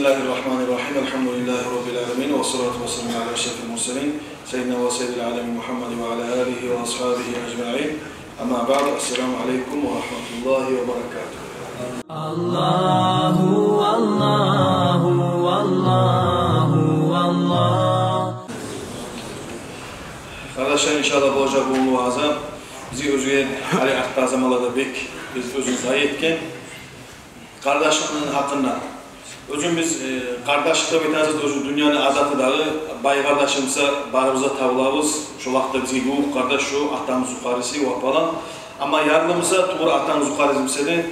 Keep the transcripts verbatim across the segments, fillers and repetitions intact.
بسم الله الرحمن الرحيم. الحمد لله رب العالمين، والصلاة والسلام على أشرف المرسلين، سيدنا وسيد العالمين محمد وعلى آله وأصحابه أجمعين. أما بعد، السلام عليكم ورحمة الله وبركاته. Аллагьу, Аллагьу, Аллагьу, Аллагь. Къардашлар, иншааллагь, болажакъ бугюн вааза бизге оьзге гьали артдагъы заманларда бек биз оьзюн зай этген къардашлыкъны гьакъында. Оьзюбюз, э, къардашлыкъ деп айтабыз, оьзю дюньяны адаты дагъы, бай къардашыбыз буса, барыбыз да табулабыз. Шо вакътиде бизге ювукъ къардаш шо, атабыз юкъарысы, вапалан. Амма ярлыбыз буса, тувра атабыз юкъарысы буса да, э,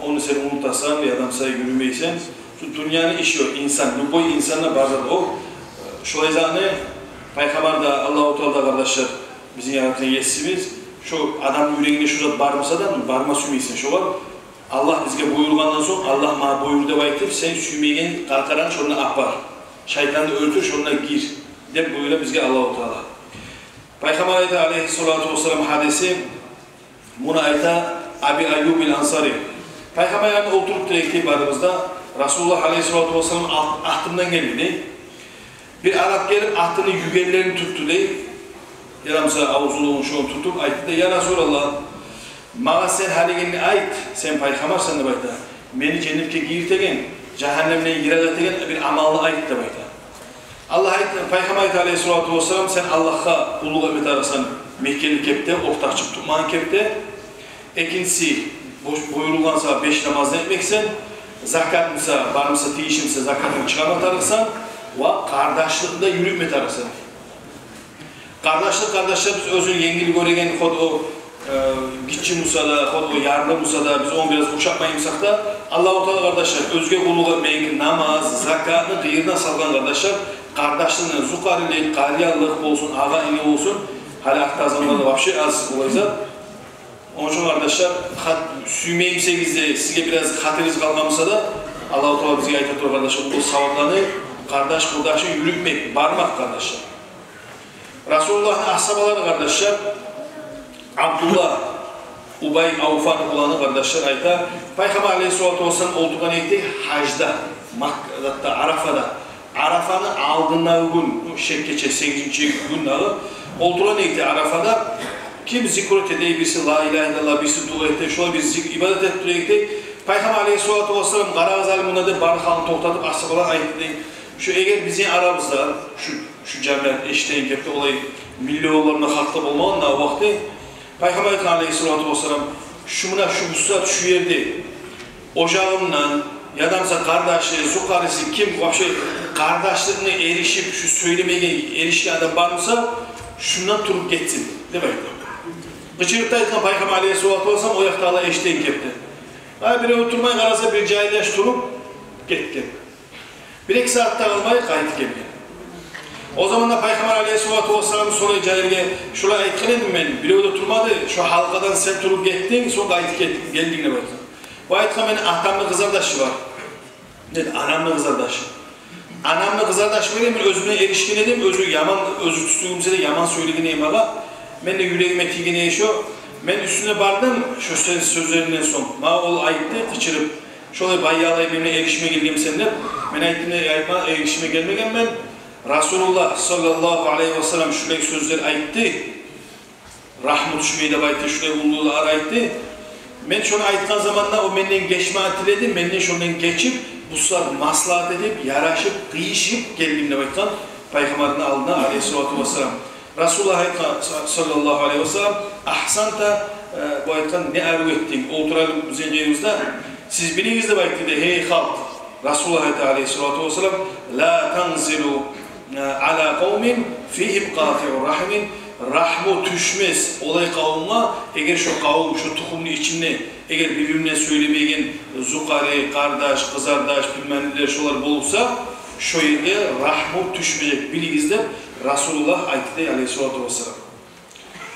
ону сен унутасан, яда буса юрюмейсен. Шу дюньяны иши о, инсан, любой инсанда бар зат о. Э, шолай затны Пайхаммар да, Аллагьу Таала да, къардашлар, бизин яратгъан есибиз. Шо адамны юрегинде шо зат бар буса да, барма сюймейсен шогъар. Аллагь бизге буюргъандан сонг, Аллагь магъа буюрду деп айтып, сен сюймеген къаркъарангны шонда апар. Шайтанны оьлтюр, шонда гир, деп буюра бизге Аллагьу Таала. Пайхаммар айта, алейгьиссалату вассалам, гьадиси, муну айта Аби Айюб аль-Ансари. Пайхаммар янында олтуруп тура эдик дей барыбыз да. Расулуллагь, алейгьиссалату вассалам, ат-, атындан гелди дей. Бир арап гелип, атыны югенлерин тутду дей. Яда буса авзулугъун шону тутуп айтды дей: «Я Расулаллагь, магъа сен гьалигинни айт, сен пайхаммарсан, — деп айта, — мени женнетге гийиртеген, жагьаннемден йыракъ этеген бир амалны айт», — деп айта. Аллагь айт-, Пайхаммар айта, алейгьиссалату вассалам: «Сен Аллагьгъа къуллукъ этме тарыкъсан мекенли кепде, ортакъчылыкъ тутмагъан кепде. Экинчиси, бу-, буюрулгъан сагъа беш намазны этмексен, закат буса, бар буса тийишинг буса, закатынгны чыгъарма тарыкъсан, ва къардашлыкъны да юрютме тарыкъсан». Къардашлыкъ, къардашлар, биз оьзюн енгил гёреген, хоть о, э, гиччи буса да, хоть о ярлы буса да, биз ону бираз ушатмай бусакъ да, Аллагьу Таала, къардашлар, оьзге къуллукъ этмекни, намаз, закатны къырыйына салгъан, къардашлар, къардашлыкъны, зукъарилик, къарыяллыкъ болсун, агъа-ине болсун, гьали артдагъы заманларда вообще аз олай зат. Ону учун, къардашлар, хат-, сюймей бусагъыз да, сизге бираз хатиригиз къалгъан буса да, Аллагьу Таала бизге айта тура, къардашлар, бу савапланы, къардаш-къурдашны юрютмек, бармакъ, къардашлар. Расулуллагьны асгьабалары, къардашлар, Абдуллагь, Убай Авфаны уланы, къардашлар, айта, Пайхаммар, алейгьиссалату вассалам, олтургъан эди гьажда, Маккада, Арафада. Арафаны алдындагъы гюн, шеккече сегизинчи гюн дагъы, олтургъан эди Арафада. Ким зикру эте дей, бириси ла илагьа иллаллагь, бириси дуа эте, шолай бир зик-, ибадат этип тура эди дей. Пайхаммар, алейгьиссалату вассалам, къарагъыз гьали мунда деп, бары халкъны токътатып, асгьабалар айтды дей: «Шу, эгер бизин арабызда, шу, шу жамият эшитеген кепде, олай миллионлар булан халкъ да болмагъан да о вакъти». Пайхаммар айтгъан, алейгьиссалату вассалам: «Шу муна шу бусагьат шу ерде ожагъындан, яда буса къардашы, зукъарысы, ким вообще къардашлыкъны эришип, шу сёйлемеге эришген адам бар буса, шундан туруп гетсин», — деп айтгъан. Къычырып да айтгъан Пайхаммар, алейгьиссалату вассалам, о якъдагъылар эшитеген кепде. Ай, бирев турмай, къараса, бир жагьил яш туруп гетген. Бир-эки сагьат да къалмай къайтып гелген. О заманда Пайхаммар, алейгьиссалату вассалам, сонг жагьилге: «Шулай айтгъан эдим мен, бирев де турмады, шо гьалкъадан сен туруп гетдинг, сонг къайтып гет-, гелдинг», — деп айтгъан. Бу айтгъан: «Мени атамны къызардашым бар, — деди, — анамны къызардашым. Анамны къызардашым эди, мен оьзюне эришген эдим, оьзю яман, оьзю тюзсюз буса да, яман сёйлеген эди магъа. Мени де юрегиме тийген эди шо. Мен уьстюне бардым, шо сен сёзлерингден сонг. Магъа ол айтды, къычырып: шолай баягъылай мени эришме гелгенмисен деп. Мен айтдым: эй, айтма, эришме гелмегенмен. Расулуллагь, саллаллагьу алайгьи ва саллам, шулай сёзлер айтды, рагьму тюшмей деп айтды, шулай уллулар айтды. Мен шону айтгъан заманда о менден гечмекни тиледи, менден шондан гечип, бусагьат маслагьат этип, ярашып, къыйышып гелдим», — деп айтгъан Пайхаммарны алдына, алейгьиссалату вассалам. Расулуллагь айтгъан, саллаллагьу алайгьи ва саллам: «Агьсанта», э, бу айтгъан: «Не арив этдинг, олтур гьали бизин ерибизде. Сиз билигиз», — деп айтды дей, — «гьей халкъ». Расулуллагь айта, алейгьиссалату вассалам: «Ла танзилу, э, ала къавмин фигьим къатиу рагьмин». Рагьму тюшмес олай къавумгъа, эгер шо къавум, шо тухумну ичинде эгер бир-бирине сёйлемейген зукъари, къардаш, къызардаш, билмем нелер шолар болса, шо ерге рагьму тюшмежек, билигиз, деп Расулуллагь айтды дей, алейгьиссалату вассалам.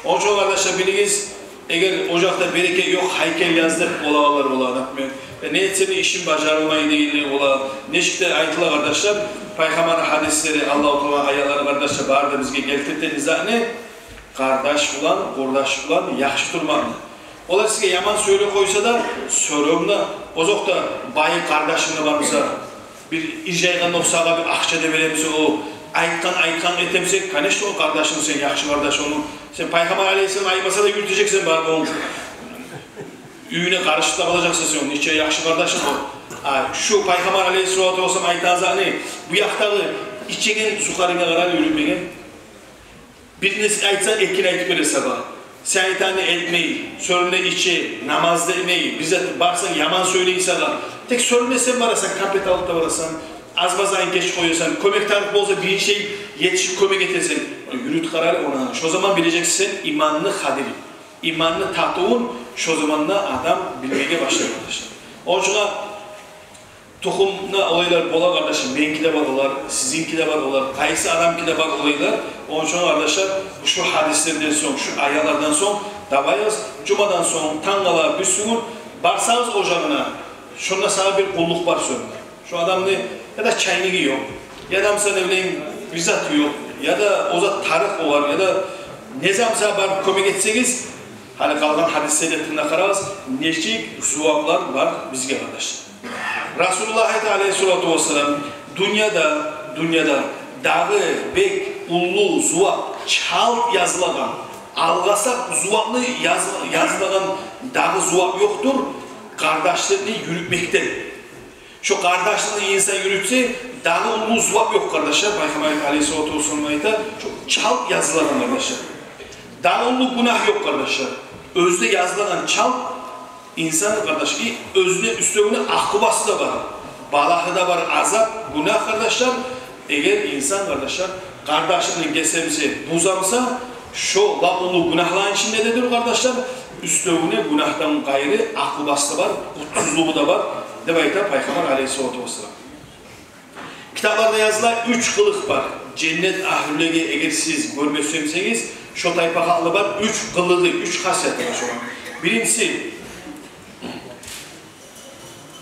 Ону учун, къардашлар, билигиз, эгер о якъда берекет ёкъ, гьайкел язып болагъанлар бола, например. Э, не этсем де ишим бажарылмай дегенлер бола. Нечик де айтыла, къардашлар, Пайхаммарны гьадислери, Аллагьу Тааланы аятлары, къардашлар, бары да бизге гелтиртеген затны, къардаш булан, къурдаш булан яхшы турмакъны. Олар сизге яман сёйлеп къойса да, сёрем де, озокъда, бай къардашынг да бар буса, Бир иржайгъан нокъсагъа бир акъча да беремсе, о айтгъан, айтгъан этемсе, конечно, о къардашынг сен, яхшы къардаш ону. Сен Пайхаммар алейгьиссалам айтмаса да юрютежексен бар ону. Уьюне къарышып да къалажакъсан сен ону, нече яхшы къардашынг о. А шу Пайхаммар алейгьиссалату вассалам айтагъан затны бу якъдагъы ичеген сухаринге къарай юрютмеге. Бирин айтсанг, экин айтып бере сагъа. Сен айтагъанны этмей, сёрюне иче, намаз да этмей, бир зат барсанг, яман сёйлей сагъа. Тек сёрюне сен барасан, конфет алып да барасан, азмазайын геч къоясан, кёмек тарыкъ болса, бир шей етишип кёмек этесен. Юрют къарай ону. Шо заман билежексен иманны къадирин, иманны татывун, шо заманда адам билмеге башлай, къардашлар. Ону учун Тухумда олайлар бола, къардашым, меники де бар олар, сизинки де бар олар, къайсы адамки де бар олайлар. Ону учун, къардашлар, шу гьадислерден сонг, шу аятлардан сонг, давай, жумадан сонг, тангала, бирсигюн барсагъыз ожагъына, шонда сагъа бир къуллукъ бар сонг. Шу адамны яда чайниги ёкъ, яда, мисал, не билейим, бир заты ёкъ, яда о зат тарыкъ олар, яда не зат, мисал, барып кёмек этсегиз, гьали къалгъан гьадислеге тынглап къарагъыз, нечик зуваплар бар бизге, къардашлар. Расулуллагь айта алейгьиссалату вассалам: дюньяда, дюньяда дагъы бек уллу зувап, чалт язылагъан, алгъасакъ зувапны яз-, язылагъан дагъы зувап ёкъдур къардашлыкъны юрютмекден. Шо къардашлыкъны инсан юрютсе, дагъы уллу зувап ёкъ, къардашлар. Пайхаммар алейгьиссалату вассалам айта, шо чалт язылагъан, къардашлар. Дагъы уллу гюнагь ёкъ, къардашлар. Оьзю де язылагъан чалт инсан, къардаш, и оьзюне, уьстевюне акъубасы да бар, балагьы да бар, азап, гюнагь, къардашлар. Эгер инсан, къардашлар, къардашлыкъны гесемсе, бузамса, шо лап уллу гюнагьланы ичинде де дюр, къардашлар. Уьстевюне гюнагьдан къайры акъубасы да бар, къутсузлугъу да бар, деп айта Пайхаммар алейгьиссалату вассалам. Китапларда языла, уьч къылыкъ бар. Женнет агьлюлеге эгер сиз гёрме сюе бусагъыз, шо тайпа халкъ бар, уьч къылыгъы, уьч хасияты бар шоланы. Биринчиси,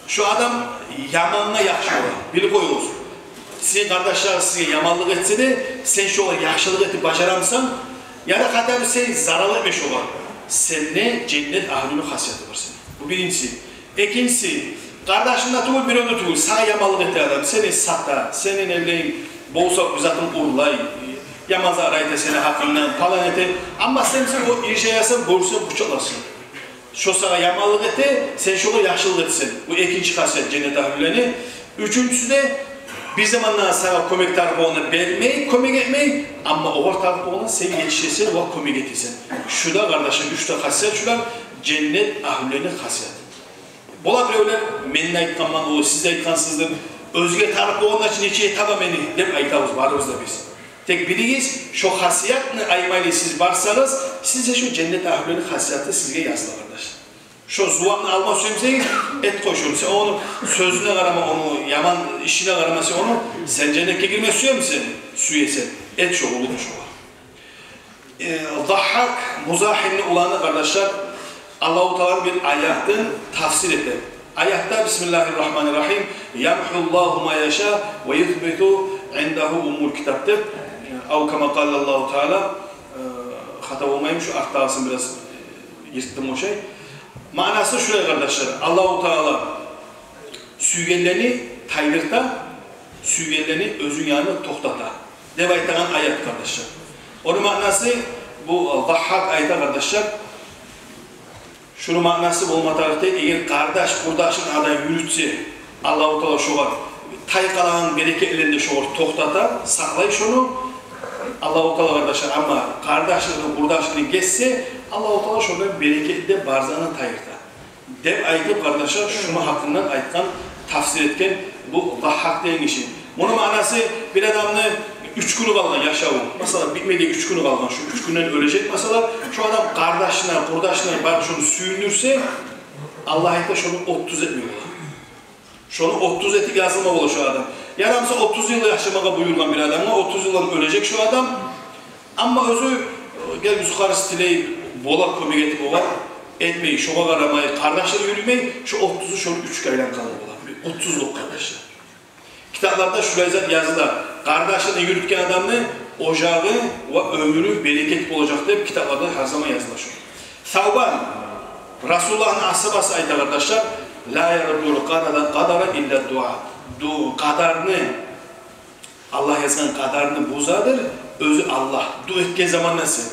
шо адам ямангъа яхшы бола. Билип къоюгъуз. Сизин къардашларыгъыз сизге яманлыкъ этсе де, сен шогъар яхшылыкъ этип бажарамысан, яда хата бир сен зарал этме шогъар, сенде женнет агьлюню хасияты бар сени. Бу биринчиси. Экинчиси, къардашынг да тюгюл, бирев де тюгюл, сагъа яманлыкъ эте адам, сени сата, сени, не билейим, болса бир затын урлай, яман зат айта сени гьакъынгдан, палан эте. Амма сен, сен о иржаясан, гёрсенг къучакъларсан. Шо сагъа яманлыкъ эте, сен шогъар яхшылыкъ этесен. Бу экинчи хасият женнет агьлюлени. Уьчюнчюсю де, бир заманда сагъа кёмек тарыкъ болгъанда бермей, кёмек этмей, амма огъар тарыкъ болгъанда сен етишесен ва кёмек этесен. Шу да, къардашым, уьч де хасият, шулар женнет агьлюлени хасияты. Бола биревлер, мен де айтгъанман, о сиз де айтгъансыздыр, оьзге тарыкъ болгъанда чы нече таба мени, деп айтабыз барыбыз да биз. Тек билигиз, шо хасиятны аймайлы сиз барсагъыз, сизге шо женнет агьлюлени хасияты сизге языла, къардаш. Шо зувапны алма сюе бусагъыз, эт къой шону. Сен ону сёзюне къарама, ону яман ишине къарама, сен ону, сен женнетге гирме сюе бусанг, сюесен, эт шо уллу ишни. Э, Загьгьакъ Музагьимни уланы, къардашлар, Аллагьу Тааланы бир аятын тафсир эте. Аятда: «Бисмиллагьи ррагьмани ррагьим. Ямгьу Ллагьу ма яшаъ ва юсбиту, индагьу уммул китаб», — деп, э, ав кама къала Аллагьу Таала, э, хата болмайым, шу артдагъысын бираз, э, йыртдым ошай. Маънасы шулай, къардашлар: Аллагьу Таала сюйгенлени тайдырта, сюйгенлени оьзюню янына токътата, деп айтагъан аят, къардашлар. Ону маънасы, бу Загьгьакъ айта, къардашлар, шуну маънасы болма тарыкъ дей, эгер къардаш-къурдашын адам юрютсе, Аллагьу Таала шогъар тай къалагъан берекетлени де шогъар токътата, сакълай шону Аллагьу Таала, къардашлар. Амма къардашлыкъны, къурдашлыкъны гессе, Аллагьу Таала шондан берекетни де, бар затны да тайдырта, деп айтып, къардашлар, шуну гьакъындан айтгъан, тафсир этген бу Загьгьакъ деген гиши. Муну маънасы: бир адамны уьч гюню къалгъан яшаву, масала, битмеге уьч гюню къалгъан, шу уьч гюнден оьлежек, масала, шу адам къардашына, къурдашына барып шону сююндюрсе, Аллагь айта, шону отуз этме бола. Шону отуз этип язылма бола шо адам. Ярамаса, отуз йыл яшамагъа буюргъан бир адамгъа, отуз йылдан оьлежек шо адам. Амма оьзю, э, гелгюзю къаршы тилей, бола кёмек этип огъар, этмей, шогъар къарамай, къардашлар юрюмей, шо отузу шону уьчге айланып къалма бола. Отузлукъ, къардашлар. Китапларда шулай зат языла: къардашлыкъны юрютген адамны ожагъы ва оьмюрю берекет болажакъ, деп китапларда гьар заман языла шо. Савбан, Расулуллагьны асгьабасы, айта, къардашлар: «Ла яруду ль-къадара илла д-дуа». Ду-, къадарны, Аллагь язгъан къадарны бузадыр оьзю Аллагь, дуа этген заманда сен.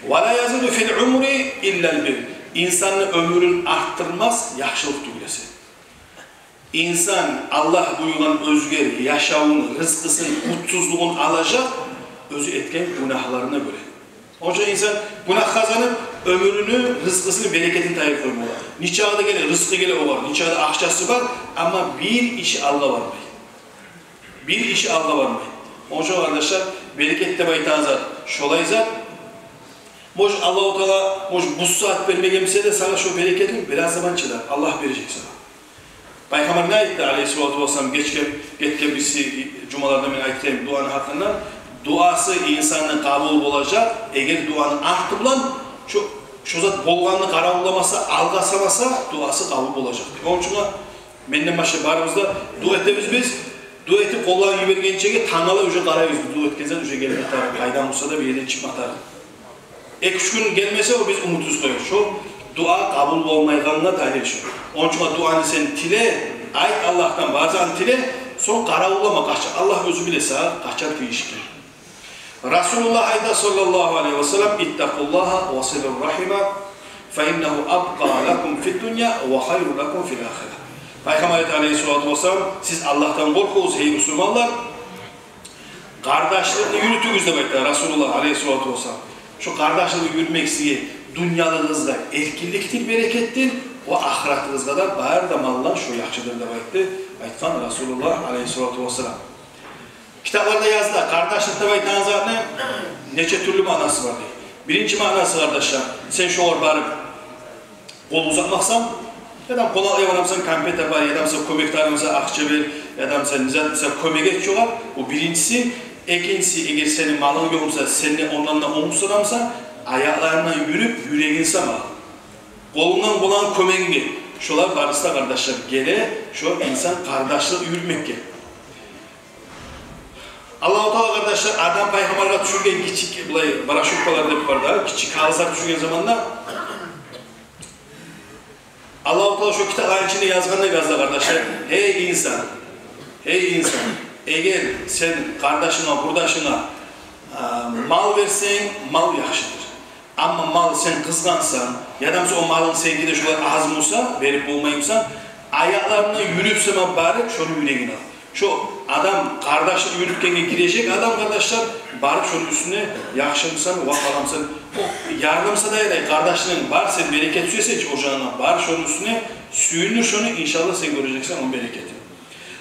«Ва ла язиду фил умри иллал бир». Инсанны оьмюрюн артдырмас яхшылыкъ тюгюл эсе. Инсан Аллагь буюргъан оьзгер яшавун, рызкъысын, къутсузлугъун алажакъ оьзю этген гюнагьларына гёре. Ону учун инсан гюнагь къазанып, оьмюрюню рызкъысыны берекетин тайып къоймагъа. Нечакъы да геле, рызкъы геле огъар, нечакъы да акъчасы бар, амма бир иши алгъа бармай. Бир иши алгъа бармай. Ону учун, къардашлар, берекет деп айтагъан зат шолай зат. Может, Аллагьу Таала, может, бу сагьат бермеген буса да, сагъа шо берекетин бираз заман чыда, Аллагь бережек сагъа. Пайхаммар не айтды, алейгьиссалату вассалам, гечген, гетген бириси жумаларда мен айтгъан дуаны гьакъында, дуасы инсанны къабул болажакъ, эгер дуаны арты булан шо, шо зат болгъанны къаравулламаса, алгъасамаса, дуасы къабул болажакъ. Ону учун менден башлап барыбыз да дуа этебиз биз, дуа этип къолларын йибергенчеге тангала уже къарайбыз, дуа этген зат уже гелип ятар, къайдан буса да бир ерден чыгъып ятар. Эки-уьч гюн гелмесе, о биз умутубуз къоябыз. Шо дуа къабул болмайгъангъа далил шо. Ону учун дуаны сен тиле, айт Аллагьдан, бар затны тиле, сонг къаравуллама къачан, Аллагь оьзю биле сагъа къачан тийишли. Расулуллагь айта, саллаллагьу алайгьи ва саллам: «Иттакъуллагьа ва силур рахима, фа иннагьу абкъа лакум фид дунья ва хайру лакум фил ахира». Пайхаммар айта, алейгьиссалату вассалам: «Сиз Аллагьдан къоркъугъуз, гьей бусурманлар, къардашлыкъны юрютюгюз», — деп айта Расулуллагь, алейгьиссалату вассалам. Шо къардашлыкъны юрютмек сизге дюньялыгъызгъа эркинликдир, берекетдир, ва ахыратыгъызгъа да, бары да малдан шо яхшыдыр деп айтды, айтгъан Расулуллагь, алейгьиссалату вассалам. Китапларда языла, къардашлыкъ деп айтагъан затны нече тюрлю маънасы бар дей. Биринчи маънасы, къардашлар, сен шогъар барып къол узатмакъсан, яда къонакъгъа барамсан, кампет апар, яда буса кёмек тарыкъ буса, акъча бер, яда буса не зат буса, кёмек эт шогъар. Бу биринчиси. Экинчиси, эгер сени малынг ёкъ буса, сенден ондан да онглусу адам буса, аякъларындан юрюп, юрегин сама. Къолунгдан болагъан кёмегинг. Шолар барысы да, къардашлар, геле шо инсан къардашлыкъ юрютмекге. Аллагьу Таала, къардашлар, Адам пайхаммаргъа тюшюрген гиччи, булай, брошюркалар деп бар да, гиччи кагъызлар тюшюрген заманда, Аллагьу Таала шо китапланы ичинде язгъан деп язды, къардашлар: «Гьей инсан, гьей инсан, эгер сен къардашынга, къурдашынга, а, мал берсенг, мал яхшыдыр. Амма мал сен къызгъансанг, яда буса о малынг сеники де шолай аз буса, берип болмай бусанг, аякъларындан юрюп сама барып, шону юрегин ал». Шо адам къардашлыкъ юрютгенге гирежек адам, къардашлар, барып шону уьстюне, яхшы бусанг, вакъ адам бусанг, о ярдан буса да ярай, къардашлыгъынг бар, сен берекет сюесен чи о жанына, бар шону уьстюне, сююндюр шону, иншаллагь, сен гёрежексен ону берекетин.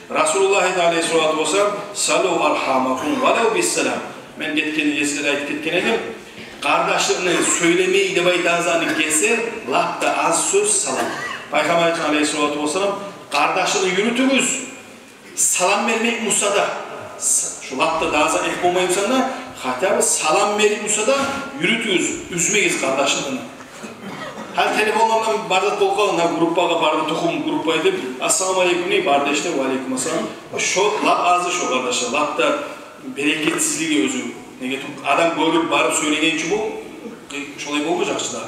Расулуллагь айта, алейгьиссалату вассалам: «Силу архамакум валав биссалам». Мен гетген гезиклерде айтып гетген эдим. Къардашлыкъны сёйлемей деп айтагъан затны гессе, лап да аз сёз — салам. Пайхаммар айтгъан, алейгьиссалату вассалам: «Къардашлыкъны юрютюгюз, салам бермек буса да». С-, шо лап да дагъы зат этип болмай бусанг да, хотя бы салам берип буса да юрютюгюз, уьзмегиз къардашлыкъны. Гьали телефонлардан бары да толкъуна, группагъа бары да, тухум группа этип, «Ассаламу алейкум» дей, бары да ишде «Ва алейкум ассалам». Шо лап азы шо, къардашлар, лап да берекетсизлиги оьзю. Неге тюгюл, адам гёрюп барып сёйлеген чи бу, шолай болмажакъ чы да.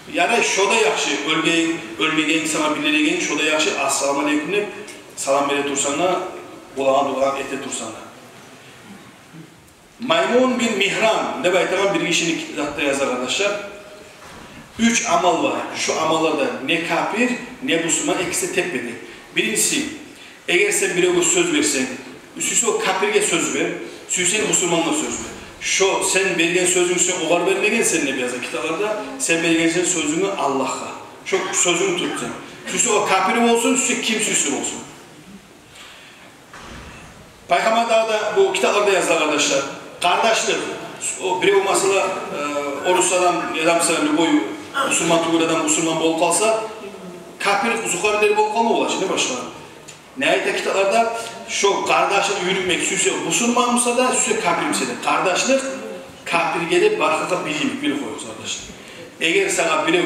Яда шо да яхшы, оьлген, оьлмеген сама билдиреген, шо да яхшы, «Ассаламу алейкум» деп салам бере турсанг да, къулагъын-къулагъын эте турсанг да. Маймун бин Мигьран деп айтагъан бир гишини китапда яза, къардашлар. Уьч амал бар. Шо амалларда не капир, не бусурман, экиси де теппе-тенг. Биринчиси, эгер сен биревге сёз берсенг, сюйсенг о капирге сёз бер, сюйсенг бусурмангъа сёз бер. Шо сен берген сёзюнг, сен огъар бермегенсен деп яза китапларда, сен бергенсен сёзюнгню Аллагьгъа. Шо сёзюнгню тут сен. Сюйсе о капир болсун, сюйсе ким сюйсе болсун. Пайхаммар дагъы да бу китапларда язды, къардашлар. Къардашлыкъ. О бирев, масала, э, орус адам, яда буса любой бусурман тюгюл адам бусурман болуп къалса, капир, зукъарилер болуп къалма бола чы, не башгъа. Не айта китапларда? Шо къардашлыкъ юрютмек, сюйсе бусурман буса да, сюйсе капир буса да. Къардашлыкъ капирге де, башгъагъа да бир йимик, билип къоюгъуз, къардашлар. Эгер сагъа бирев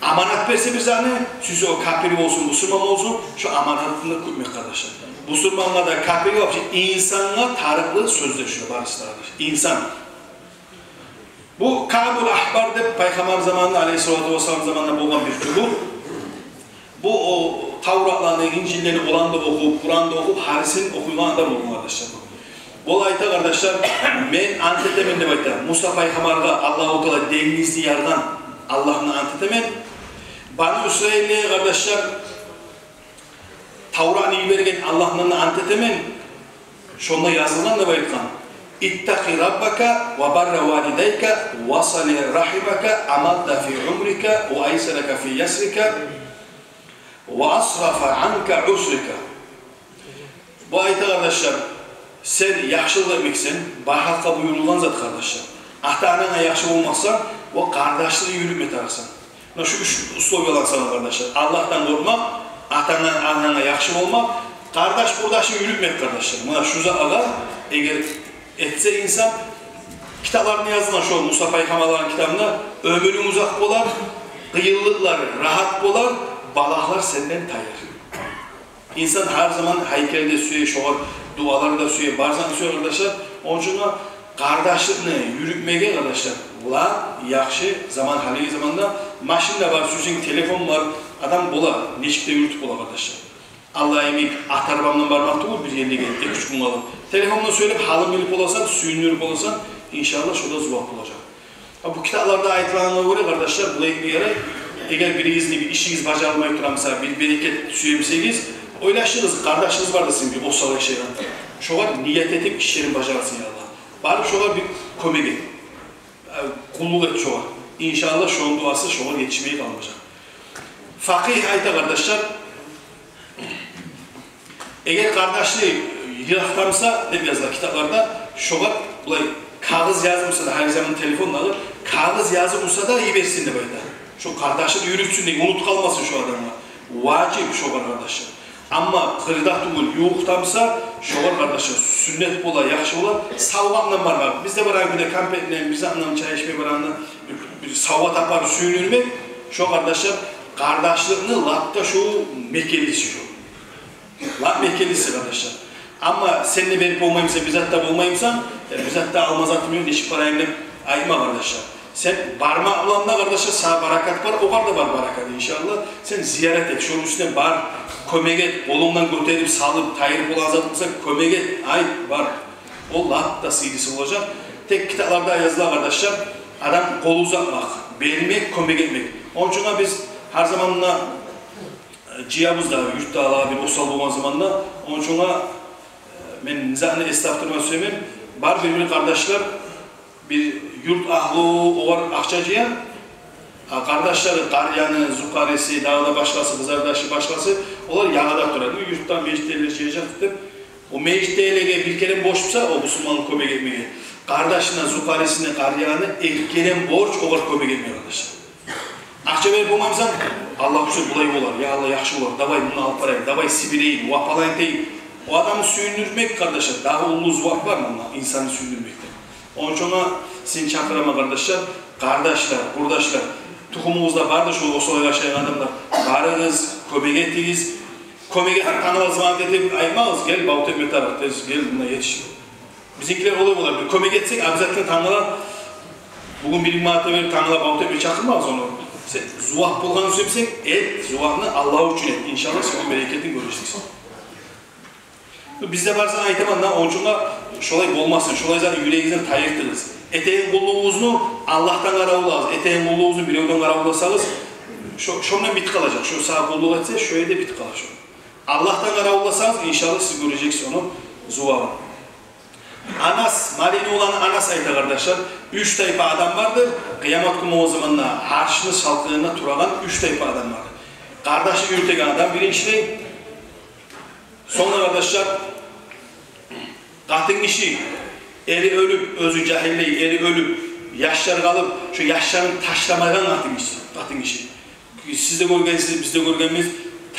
аманат берсе бир затны, сюйсе о капир болсун, бусурман болсун, шо аманатны кютмек, къардашлар. Бусурмангъа да, капирге, вообще инсангъа тарыкълы сёзлер шо барысы да, къардашлар. Инсан. Бу Каъбул Ахбар деп пайхаммар заманында, алейгьиссалату вассалам заманында болгъан бир жугьут. Бу о Тавратланы, Инжиллени оланы да охуп, Къуранны да охуп, гьарисин охуйгъан адам болгъан, къардашлар. Ол айта, къардашлар: «Мен ант этемен, — деп айта, — Муса пайхаммаргъа Аллагьу Таала денгизни яргъан Аллагьны ант этемен. Бану Исраилге, къардашлар, Тавратны йиберген Аллагьны ант этемен. Шонда язылгъан, — деп айтгъан: — Иттакъи Раббака ва барра валидайка ва сали рахимака, амадда фи умрика ва айсарака фи ясрика, ва асрафа анка усрика». Бу айта, къардашлар, сен яхшылыкъ этмексен, бар халкъгъа буюрулгъан зат, къардашлар. Ата-ананга яхшы болмакъсан, ва къардашлыкъны юрютме тарыкъсан. Муна шу уьч условиялар сагъа, къардашлар: Аллагьдан къоркъмакъ, ата-ананга яхшы болмакъ, къардаш-къурдашны юрютмек, къардашлар. Муна шу затлагъа эгер этсе инсан, китапларда язылгъан, шо Муса пайхаммарны китабында: оьмюрюнг узакъ болар, къыйынлыкълар рагьат болар, балагьлар сенден таяр. Инсан гьар заман гьайкал да сюе, шогъар дуалар да сюе, бар затны сюе, къардашлар. Ону учун къардашлыкъны юрютмеге, къардашлар, лап яхшы заман гьалиги заманда. Машин де бар, сюйсенг телефон бар, адам бола, нечик де юрютюп бола, къардашлар. Аллагь йимик ат арбамдан бармакъ тюгюл бир ерлеге эки-уьч гюн къалып. Телефондан сёйлеп, гьалын билип боласан, сююндюрюп боласан, иншааллагь, шо да зувап болажакъ. А бу китапларда айтылгъангъа гёре, къардашлар, булай этме ярай. Эгер биригизни бир ишигиз бажарылмай тура буса, бир берекет сюе бусагъыз, ойлашыгъыз, къардашыгъыз бардыр сизин бир осал яшайгъан. Шогъар ният этип, ишлерин бажарсын, я Аллагь. Барып шогъар бир кёмек эт. Э, къуллукъ эт шогъар. Иншааллагь, шону дуасы шогъар етишмей къалмажакъ. Факъигь айта, къардашлар, эгер къардашынг йыракъда буса, деп языла китапларда, шогъар булай кагъыз язып буса да, гьар заман телефондагъы кагъыз язып буса да йиберсин, деп айта. Шо къардашын юрютсюн деп, унутуп къалмасын шо адамгъа. Важип шогъар, къардашлар. Амма къырда тюгюл, ювукъда буса, шогъар, къардашлар, сюннет бола, яхшы бола савгъатындан бармакъ. Биз де барагъан кюйде конфетден, бир затдан, чай ичме барагъанда бир, бир савгъат апарып сююндюрмек, шо, къардашлар, къардашлыкъны лап да шо мекенлиси шо. Лап мекенлиси, къардашлар. Амма сен де берип болмай бусанг, бир зат да болмай бусанг, э, бир зат да алма затым ёкъ, нечик барайым деп айтма, къардашлар. Сен бармакъ булан да, къардашлар, сагъа баракат бар, огъар да бар баракат, иншааллагь. Сен зиярат эт, шону уьстюне бар, кёмек эт, къолунгдан гётерип, салып, тайдырып болагъан зат буса, кёмек эт, айт, бар. Ол лап да сыйлысы болажакъ. Тек китапларда языла, къардашлар, адам къол узатмакъ, бермек, кёмек этмек. Ону учун биз гьар заманда жыябыз да, юртдагъылагъа бир осал болгъан заманда. Ону учун, э, мен не затны эс тапдырма сюемен. Бар бир-бир къардашлар, бир юрт агьлю огъар акъча жыя. А къардашлары, къарияны зукъариси, дагъы да башгъасы, къызардашы, башгъасы, олар ягъада тура. Бу юртда межитдегилер жыяжакъ деп. О межитдегилеге бир керен борч буса о бусурмангъа кёмек этмеге, къардашына, зукъарисине, къарияны эки керен борч огъар кёмек этмеге, къардашлар. Акъча берип болмай бусанг, Аллагь учун, булай болар, я Аллагь, яхшы болар, давай муну алып барайым, давай сибирейим, вапалайым этейим. О адамны сююндюрмек, къардашлар, дагъы уллу зувап бар мунда, инсанны сююндюрмекден. Ону учун сизин чакъыраман, къардашлар, къардашлар, къурдашлар, тухумугъузда бардыр шо осал яшайгъан адамлар, барыгъыз, кёмек этигиз. Кёмек этип, тангала звонок этип айтмагъыз: «Гел, бавт этме тарыкъ, тез гел, мунда етиш». Бизинкилер олай бола, бир кёмек этсек, обязательно тангала, бугюн бир минг манат берип, тангала бавт этме чакъырмагъыз ону. Сен зувап болгъанны сюе бусанг, эт, зувапны Аллагь учун эт. Иншааллагь, сен ону берекетин гёрежексен. Бизде бар затны айтаман да, ону учун шолай болмасын, шолай затны юрегигизден тайдыртыгъыз. Этеген къуллугъугъузну Аллагьдан къаравуллагъыз, этеген къуллугъугъузну биревден къаравулласагъыз, шо, шондан битип къалажакъ. Шо сагъа къуллукъ этсе, шо ерде битип къала шо. Аллагьдан къаравулласагъыз, иншааллагь, сиз гёрежексиз ону зувабын. Анас, Марини уланы Анас айта, къардашлар: уьч тайпа адам бардыр, къыямат гюн болгъан заманда аршны салкъынында турагъан уьч тайпа адам бардыр. Къардашын юрютеген адам биринчилей. Сонг да, къардашлар, къатын гиши, эри оьлюп, оьзю жагьиллей, эри оьлюп, яшлар къалып, шо яшларын ташламайгъан къатын гиши, къатын гиши. Сиз де гёргенсиз, биз де гёргенбиз.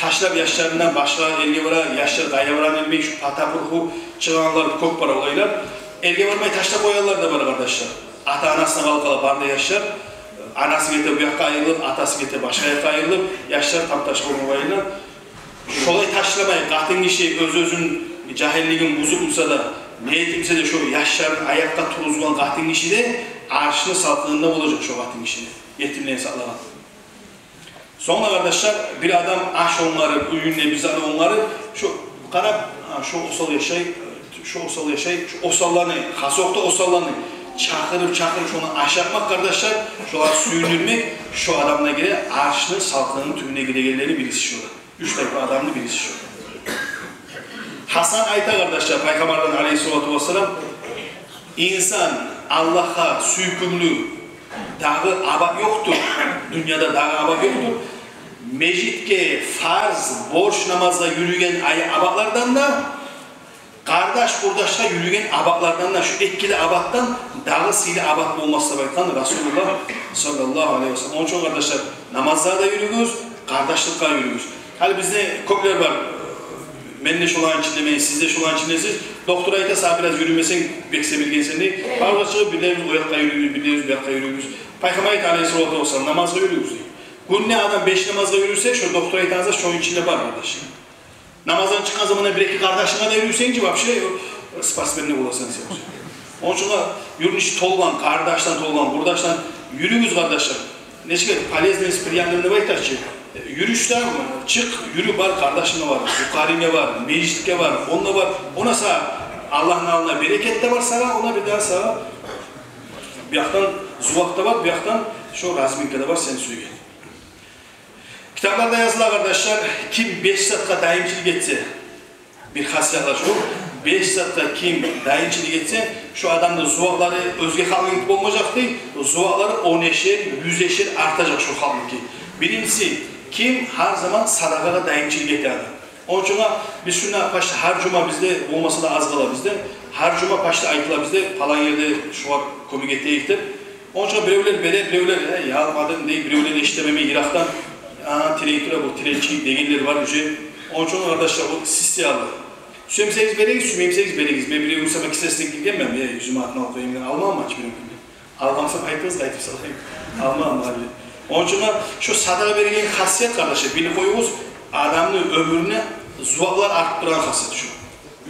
Ташлап яшларын башгъа элге бара, яшлар къайда барагъанын билмей, шо патапурху чыгъагъанлар кёп бар олайлар. Элге бармай ташлап къоягъанлар да бар, къардашлар. Ата-анасына къалып къала бары да яшлар. Анасы гете бу якъгъа айрылып, атасы гете башгъа якъгъа айрылып, яшлар там-таш болуп къоягъанлар. Шолай ташламай, къатын гиши оьз-оьзюн, жагьиллигин бузуп буса да, не этип буса да, шо яшларын аякъгъа тургъузгъан къатын гиши де аршны салкъынында болажакъ, шо къатын гиши де, етимлени сакълагъан. Сонг да, къардашлар, бир адам аш онгарып, уьюнде бир зат онгарып, шо къарап, гьа, шо осал яшай, шо осал яшай, шо осалланы, хасокъда осалланы чакъырып, чакъырып, шону ашатмакъ, къардашлар, шоланы сююндюрмек, шо адамлар гире Аршны салкъыныны тюбюне гирегенлени бириси шо да. Уьч тайпа адамны бириси шо. Гьасан айта, къардашлар, Пайхаммардан алейгьиссалату вассалам: «Инсан, Аллагьгъа сюйкюмлю дагъы абат ёкъдур, дюньяда дагъы абат ёкъдур. Межитге фарз, борч намазгъа юрюген ай-, абатлардан да, къардаш-къурдашгъа юрюген абатлардан да, шу эки де абатдан дагъы сыйлы абат болмас», — деп айтгъан Расулуллагь саллаллагьу алейгьи ва саллам. Ону учун, къардашлар, намазгъа да юрюгюз, къардашлыкъгъа юрюгюз. Гьали бизде кёплер бар: «Мен де шоланы ичиндемен, сиз де шоланы ичиндесиз. Доктор айта, сагъа бираз юрюмесенг, бек семиргенсен», — дей. Барыбыз чыгъып, бирлерибиз о якъгъа юрюйбюз, бирлерибиз бу якъгъа юрюйбюз. Пайхаммар айта алейгьиссалату вассалам: «Намазгъа юрюгюз», — дей. Гюнде адам беш намазгъа юрюсе, шо доктор айтагъан зат шону ичинде бар, къардаш. Намаздан чыкъгъан заманда бир-эки къардашынга да юрюсенг чи, вообще спортсмен де боласан сен. Ону учун да юрюнюш толгъан, къардашдан толгъан, къурдашдан юрюгюз, къардашлар. Нечик эди, полезность приятным деп айтар чы. Юрюш де, чыкъ, юрю, бар, къардашынга бар, къаринге бар, межитге бар, онда бар. Онда сагъа Аллагьны алдында берекет де бар сагъа, онда бир дагъы сагъа бу якъдан зувакъ да бар, бу якъдан шо разминка да бар, сен сюйген. Китапларда языла, къардашлар, ким беш затгъа дайымчылыкъ этсе, бир хасиятлар шу, беш затгъа ким дайымчылыкъ этсе, шу адамны зувакълары оьзге халкъныки болмажакъ дей, зувакълары он эшер, юз эшер артажакъ шу халкъныки. Биринчиси, ким гьар заман садагъагъа дайымчылыкъ эте адам. Ону учун да биз шунда почти гьар жума, бизде болмаса да аз къала бизде, гьар жума почти айтыла бизде, палан ерде шугъар кёмек этейик деп. Ону учун биревлер бере, биревлер: «Э, я, алмадынг», — дей, биревлер эшитемен йыракъдан: «А, тилей тура бу тиленчи», — дегенлер бар уже. Ону учун, къардашлар, о сиз саялы. Сюйсегиз беригиз, сюймейсегиз беригиз. Мен биревню сама кисесине гиргенмен, я, юз манатны алып къояйым деп, алмагъанман гьеч биревню. Алгъан буса, айтыгъыз, къайтып салайым. Алмагъанман гьали. Ону учун да шу садагъа береген хасият, къардашлар, билип къоюгъуз, адамны оьмюрюнде зувакълар артып турагъан хасият шу.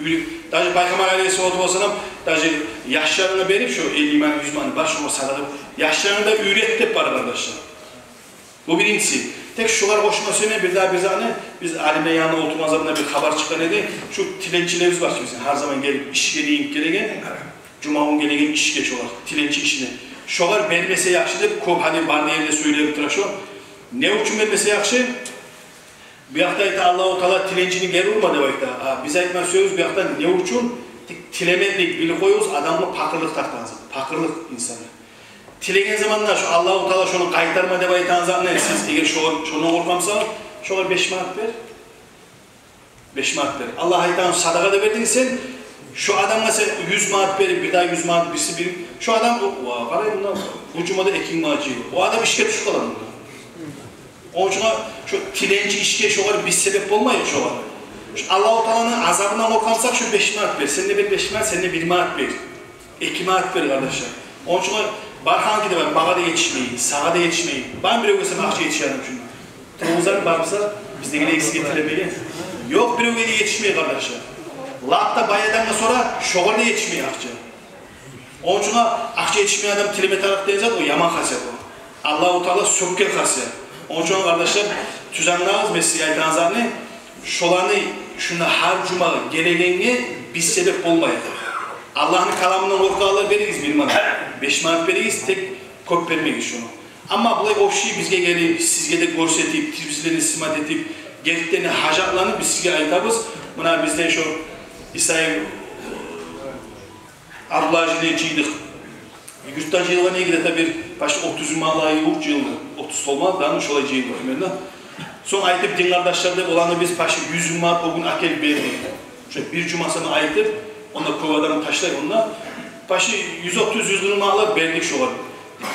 Уьйрет. Даже Пайхаммар алейгьиссалату вассалам даже яшларына берип, шу элли манат, юз манат бар, шуну садагъа, яшларына да уьйрет деп бар, къардашлар. Бу биринчиси. Тек шугъар къошма сюемен бир дагъы бир затны, биз алимлер янында олтургъан заманда бир хабар чыкъгъан эди. Шу тиленчилерибиз бар чы бизин, гьар заман гелип ишге дейин гелеген, жумагюн гелеген ишге шолар, тиленчи ишине. Шогъар бермесе яхшы деп кёп гьали барлы ерде сёйленип тура шо. Не учун бермесе яхшы? Бу якъда айта, Аллагьу Таала тиленчини гери урма деп айта. А биз айтма сюебиз бу якъда не учун? Тек тилемеклик, билип къоюгъуз, адамгъа пакъырлыкъ тартагъан зат. Пакъырлыкъ инсанны. Тилеген заманда шу Аллагьу Таала шону къайтарма деп айтагъан затны сиз эгер шо-, шондан къоркъамсагъыз, шогъар беш манат бер. Беш манат бер. Аллагь айтагъан садагъа да бердинг сен, шу адамгъа сен юз манат берип, бир дагъы юз манат, бириси бир, шу адам, о, о, къарай мунда, бу жумада эки минг манат жыйылды. О адам ишге тюшюп къала мунда. Ону учун шу тиленчи ишге шогъар биз себеп болмайыкъ шогъар. Шу Аллагьу Тааланы азабындан къоркъамсакъ, шу беш манат бер. Сен де бер беш манат, сен де бир манат бер. Эки манат бер, къардашлар. Ону учун бар ханки де бар, магъа да етишмей, сагъа да етишмей. Бар биревге сама акъча етишеген учун. Тилевюзлер бар буса, биздегилер эксиге тилемеген. Ёкъ, биревге де етишмей, къардашлар. Лап да бай адамгъа сора, шогъар да етишмей акъча. Ону учун акъча етишмей адам тилеме тарыкъ деген зат, о яман хасият о. Аллагьу Таала сёкген хасият. Ону учун, къардашлар, тюз англагъыз мен сизге айтагъан затны, шоланы шунда гьар жумагъа гелегенге биз себеп болмайыкъ. Аллагьны каламындан къоркъагъанлар беригиз бир манат, беш манат беригиз, тек кёп бермегиз шону. Амма булай общий бизге гелип, сизге де гёрсетип, тилибизлени снимать этип, гертиден де гьажатланып биз сизге айтабыз. Муна бизден шо Исаев Абдуллажини жыйдыкъ. Юртдан жыйылгъан эди, где-то бир почти отуз минг малагъа ювукъ жыйылды. Отуз толма, дагъы шолай жыйылды примерно. Сонг айтып, дин къардашлар деп, оланы биз почти юз минг манат о гюн алып гелип бердик. Шо бир жума сама айтып, онда кёп адам ташлай, онда почти юз отуз, юз къыркъ минг малагъа бердик шогъар.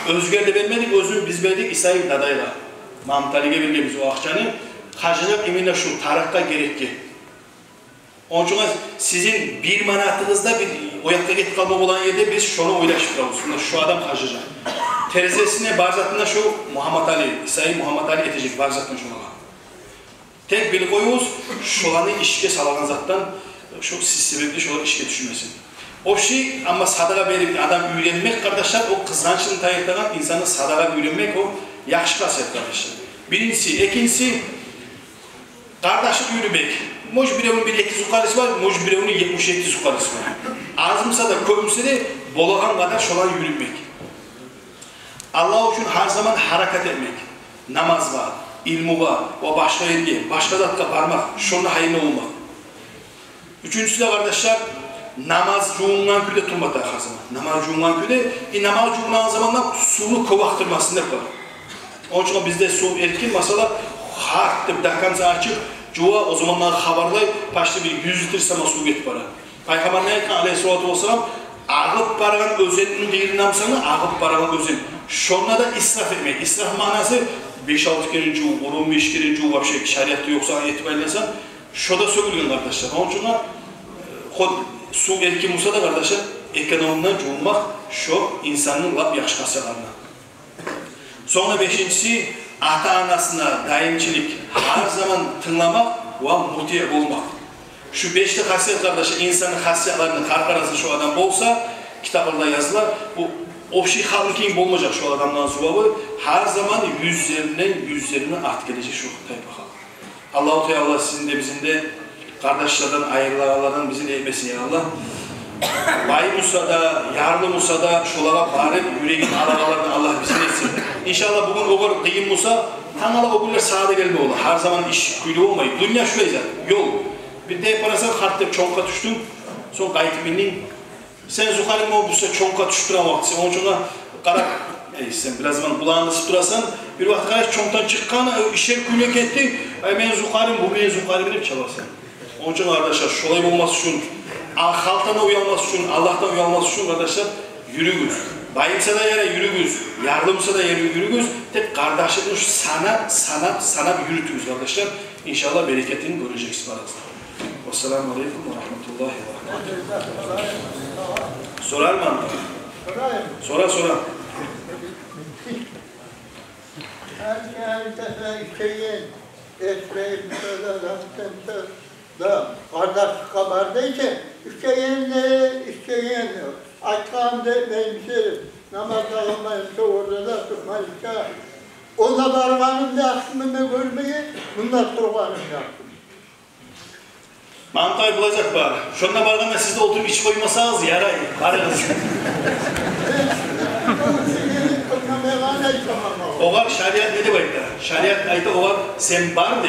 Оьзгелеге бермедик, оьзюбюз бердик Исаев дадайгъа. Мамталиге берген биз о акъчаны. Харжлажакъ именно шу тарыкъгъа, герекге. Ону учун сизин бир манатыгъыз да бир о якъгъа гетип къалма болагъан ерде биз шону ойлашып турабыз. Муна шу адам харжлажакъ. Терезесине бар затын да шу Мугьамматали, Исаев Мугьамматали этежек бар затын шолагъа. Тек билип къоюгъуз, шоланы ишге салагъан затдан шу сиз себепли шолар ишге тюшмесин. Общий, амма садагъа берип адам уьйренмек, къардашлар, о къызгъанчлыкъны тайдырагъан, инсанны садагъа уьйренмек, о яхшы хасият, къардашлар. Биринчиси, экинчиси, къардашлыкъ юрютмек. Может, биревню бир эки зукъариси бар, может, биревню етмиш етти зукъариси бар. Аз буса да, кёп буса да, болагъан къадар шоланы юрютмек. Аллагь учун гьар заман гьаракат этмек. Намазгъа, илмугъа ва башгъа ерге, башгъа затгъа бармакъ, шону гьайын болмакъ. Уьчюнчюсю де, къардашлар, намаз жувунгъан кюйде турмакъ гьар заман. Намаз жувунгъан кюйде, и намаз жувунгъан заманда сувну кёп акъдырмасын деп бар. Ону учун бизде сув эркин, масала, харт деп до конца ачып жува, о заманда хабарлай, почти бир юз литр сама сув гетип бара. Пайхаммар не айтгъан, алейгьиссалату вассалам, агъып барагъан оьзенни къыйырындан, масала, агъып барагъан оьзен. Шонда да исраф этмек. Исраф маънасы беш-алты керен жув, он-он беш керен жув, вообще шариатда ёкъ, сагъа этип айланасан, шо да сёгюлген, къардашлар. Ону учун, э, хоть сув эркин буса да, къардашлар, экономно жувунмакъ шо инсанны лап яхшы хасиятларындан. Сонг да бешинчиси, ата-анасына дайымчылыкъ, гьар заман тынгламакъ ва мутиъ болмакъ. Шу беш де хасият, къардашлар, инсанны хасиятларыны къаркъарасы шу адам болса, китапларда языла, бу общий халкъныкин болмажакъ шу адамланы зувабы, гьар заман юзлеринден юзлерине артып гележек шу тайпа халкъ. Аллагьу Таала сизин де, бизин де къардашлардан айрылагъанлардан бизин этмесин, я Аллагь. Бай буса да, ярлы буса да, шолагъа барып юрегин алагъанлардан Аллагь бизин этсин. Иншаллагь, бугюн огъар къыйын буса, тангала о гюнлер сагъа да гелме бола. Гьар заман иш кюйлю болмай. Дюнья шулай зат. Ёл. Бир де барасан, харт деп чонкъгъа тюшдюнг, сонг къайтып миндинг. Сен зукъаринг о буса чонкъгъа тюшюп турагъан вакътиси. Ону учун къарап, эй, сен бираз заман къулагъынгны къысып турасан, бир вакъти къарайсан, чонкъдан чыкъгъан, э, ишер кюйге гетди, ай, мени зукъарим, бу мени зукъарим деп чабасан. Ону учун, къардашлар, шолай болмас учун, а, халкъдан уялмас учун, Аллагьдан уялмас учун, къардашлар, юрюгюз. Бай буса да ярай, юрюгюз. Ярлы буса да ярай, юрюгюз. Тек къардашлыкъны шу санап, санап, санап юрютюгюз, къардашлар. Иншаллагь, берекетин гёрежексиз барыгъыз да. Вассаламу алейкум ва рагьматуллагьи ва баракатугь. Сорарман. Сорайым. Сора, сора. Гьар, гьар сефер ишейин, эсирейим, сёйлейим, сёйлейим. Да, къардашлыкъгъа бар дейсен, ишейин де, ишейин де. Айтгъанымны этмеймисен, намаз да къылмаймысан, ораза да тутмаймысан. Онда баргъаным да яхшы, мунда гёрмеген, мунда тургъаным да яхшы. Мамтай, булай зат бар. Шонда баргъанда сиз де олтуруп ичип къоймасагъыз, ярай, барыгъыз. Огъар шариат не деп айта? Шариат айта огъар, сен бар дей.